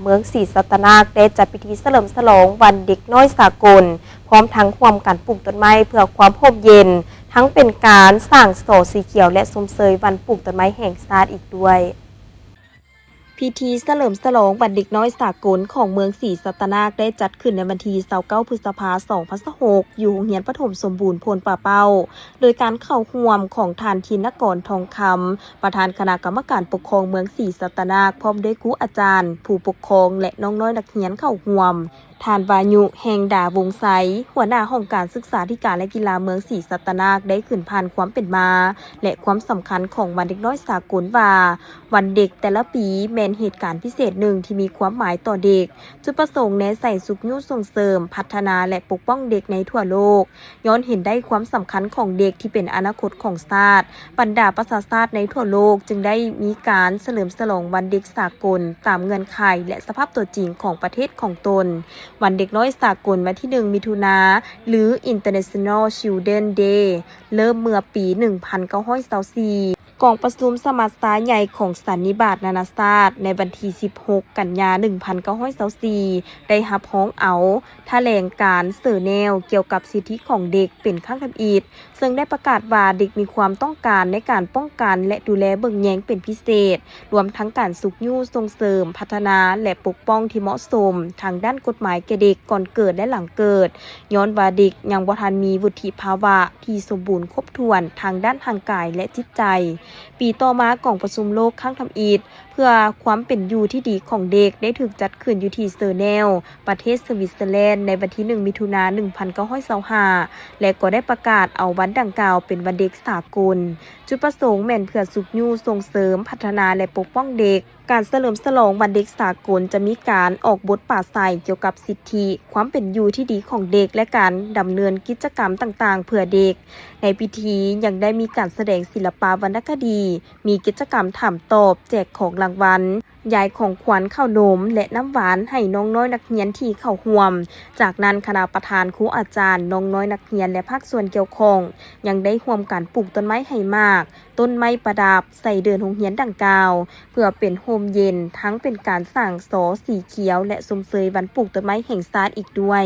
ເມືອງສີສັດຕະນາກ ໄດ້ຈັດພິທີສະເຫຼີມສະຫຼອງວັນເດັກນ້ອຍສາກົນ, ພ້ອມທັງຮ່ວມກັນປູກຕົ້ນໄມ້ເພື່ອຄວາມຮົ່ມເຢັນ, ທັງເປັນການສ້າງສໍສີຂຽວ ແລະ ຊົມເຊີຍວັນປູກຕົ້ນໄມ້ແຫ່ງຊາດອີກດ້ວຍ. ພິທີສະເຫຼີມສະຫຼອງວັນເດັກນ້ອຍສາກົນຂອງເມືອງສີສັດຕະນາກ ໄດ້ຈັດຂຶ້ນໃນວັນທີຊາວເກົ້າ ພຶດສະພາ ສອງພັນຊາວຫົກ ຢູ່ໂຮງຮຽນປະຖົມສົມບູນໂພນປ່າເປົ້າ, ໂດຍການເຂົ້າຮ່ວມຂອງທ່ານ ທິນນະກອນ ທອງຄຳ, ປະທານຄະນະກຳມະການປົກຄອງເມືອງສີສັດຕະນາກ, ພ້ອມດ້ວຍຄູອາຈານ, ຜູ້ປົກຄອງ ແລະ ນ້ອງນ້ອຍນັກຮຽນເຂົ້າຮ່ວມ. ທ່ານ ວາຍຸ ແຫ່ງດາວົງໄຊ, ຫົວໜ້າຫ້ອງການສຶກສາທິການ ແລະ ກິລາເມືອງສີສັດຕະນາກ ໄດ້ຂຶ້ນຜ່ານຄວາມເປັນມາ ແລະ ຄວາມສຳຄັນຂອງວັນເດັກນ້ອຍສາກົນວ່າ, ວັນເດັກແຕ່ລະປີແມ່ນເຫດການພິເສດໜຶ່ງທີ່ມີຄວາມໝາຍຕໍ່ເດັກ. ຈຸດປະສົງແນໃສ່ຊຸກຍູ້ສົ່ງເສີມ, ພັດທະນາ ແລະ ປົກປ້ອງເດັກໃນທົ່ວໂລກ. ຍ້ອນເຫັນໄດ້ຄວາມສຳຄັນຂອງເດັກທີ່ເປັນອະນາຄົດຂອງຊາດ, ບັນດາປະຊາຊາດໃນທົ່ວໂລກຈຶ່ງໄດ້ມີການສະເຫຼີມສະຫຼອງວັນເດັກສາກົນຕາມເງື່ອນໄຂ ແລະ ສະພາບຕົວຈິງຂອງປະເທດຂອງຕົນ. ວັນເດັກນ້ອຍສາກົນວັນທີໜຶ່ງ ມິຖຸນາ ຫຼື International Children Day ເລີ່ມເມື່ອປີໜຶ່ງພັນເກົ້າຮ້ອຍຊາວສີ່ ກອງປະຊຸມສະມັດຊາໃຫຍ່ຂອງສັນນິບາດນານາຊາດໃນວັນທີສິບຫົກ ກັນຍາ ໜຶ່ງພັນເກົ້າຮ້ອຍຊາວສີ່ ໄດ້ຮັບຮອງເອົາຖະແຫຼງການເຊີແນວກ່ຽວກັບສິດທິຂອງເດັກເປັນຄັ້ງທຳອິດ, ເຊິ່ງໄດ້ປະກາດວ່າເດັກມີຄວາມຕ້ອງການໃນການປ້ອງກັນ ແລະ ດູແລເບິ່ງແຍງເປັນພິເສດ, ລວມທັງການຊຸກຍູ້ສົ່ງເສີມ, ພັດທະນາ ແລະ ປົກປ້ອງທີ່ເໝາະສົມທາງດ້ານກົດໝາຍແກ່ເດັກກ່ອນເກີດ ແລະ ຫຼັງເກີດ, ຍ້ອນວ່າເດັກຍັງບໍ່ທັນມີວຸດທິພາວະ ທີ່ສົມບູນຄົບຖ້ວນທາງດ້ານຮ່າງກາຍ ແລະ ຈິດໃຈ. ປີຕໍ່ມາ, ກອງປະຊຸມໂລກຄັ້ງທຳອິດເພື່ອຄວາມເປັນຢູ່ທີ່ດີຂອງເດັກ ໄດ້ຖືກຈັດຂຶ້ນຢູ່ທີ່ເຊີແນວ, ປະເທດສະວິດເຊີແລນ ໃນວັນທີໜຶ່ງ ມິຖຸນາ ໜຶ່ງພັນເກົ້າຮ້ອຍຊາວຫ້າ ແລະ ກໍໄດ້ປະກາດເອົາວັນດັ່ງກ່າວເປັນວັນເດັກສາກົນ. ຈຸດປະສົງແມ່ນເພື່ອຊຸກຍູ້, ສົ່ງເສີມ, ພັດທະນາ ແລະ ປົກປ້ອງເດັກ. ການສະເຫຼີມສະຫຼອງວັນເດັກສາກົນຈະມີການອອກບົດປາໄສກ່ຽວກັບສິດທິ, ຄວາມເປັນຢູ່ທີ່ດີຂອງເດັກ ແລະ ການດຳເນີນກິດຈະກຳຕ່າງໆເພື່ອເດັກ. ໃນພິທີຍັງໄດ້ມີການສະແດງສິລະປະວັນນະຄະດີ, ມີກິດຈະກຳຖາມຕອບ, ແຈກຂອງລາງວັນ, ຢາຍຂອງຂວັນ, ເຂົ້າໜົມ ແລະ ນ້ຳຫວານໃຫ້ນ້ອງນ້ອຍນັກຮຽນທີ່ເຂົ້າຮ່ວມ. ຈາກນັ້ນ, ຄະນະປະທານ, ຄູອາຈານ, ນ້ອງນ້ອຍນັກຮຽນ ແລະ ພາກສ່ວນກ່ຽວຂ້ອງ ຍັງໄດ້ຮ່ວມກັນປູກຕົ້ນໄມ້ໃຫ້ໝາກ, ຕົ້ນໄມ້ປະດັບໃສ່ເດີ່ນໂຮງຮຽນດັ່ງກ່າວ ເພື່ອເປັນຮົ່ມເຢັນ, ທັງເປັນການສ້າງສໍສີຂຽວ ແລະ ຊົມເຊີຍວັນປູກຕົ້ນໄມ້ແຫ່ງຊາດອີກດ້ວຍ.